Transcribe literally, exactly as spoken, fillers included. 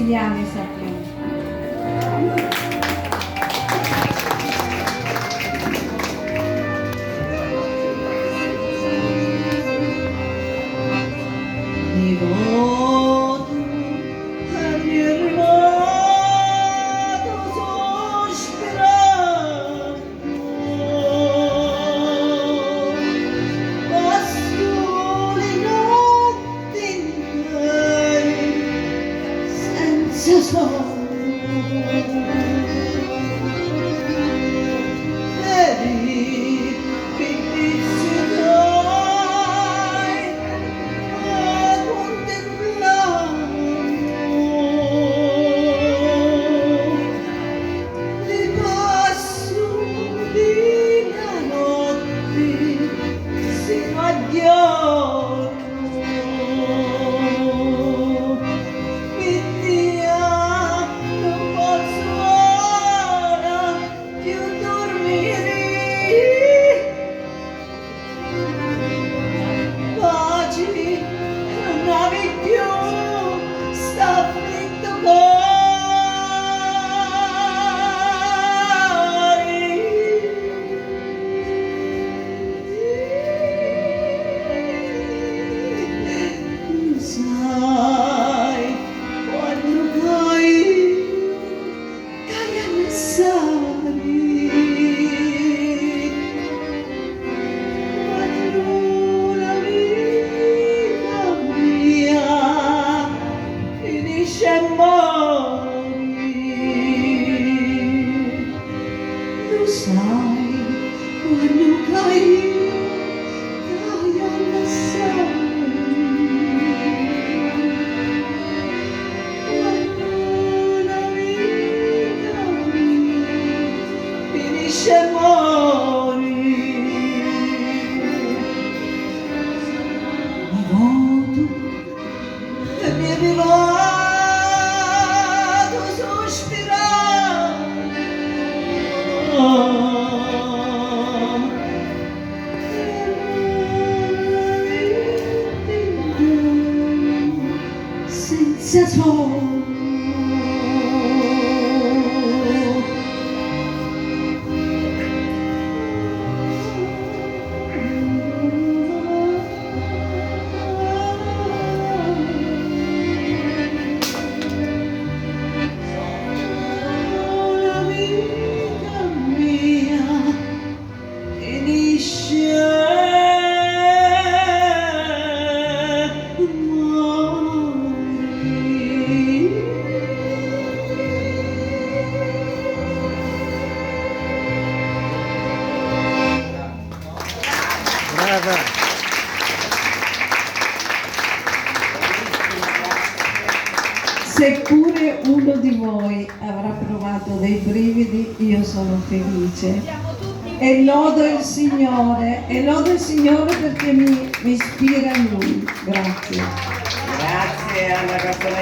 Italiani sappiamo. Nipotu, e mi è rivatu suspirari. Passu li notti interi senza sonnu, per i piddizzi tuoi a cuntemplari. Li passu di la notti sinu a jornu, pi tia nun pozzu ora cchiù durmiri. Paci nun havi cchiù st'afflittu cori. Lu sai quannu ca iu t'haiu a lassari, quannu la vita mia finisci e mori. Lu sai quannu ca iu t'haiu a lassari, quannu la vita mia finisci e mori. Nipotu, e mi è rivatu suspirari. Senza sonnu. Brava. Seppure uno di voi avrà provato dei brividi, io sono felice e lodo il Signore, e lodo il Signore perché mi, mi ispira Lui. Grazie. Grazie alla persona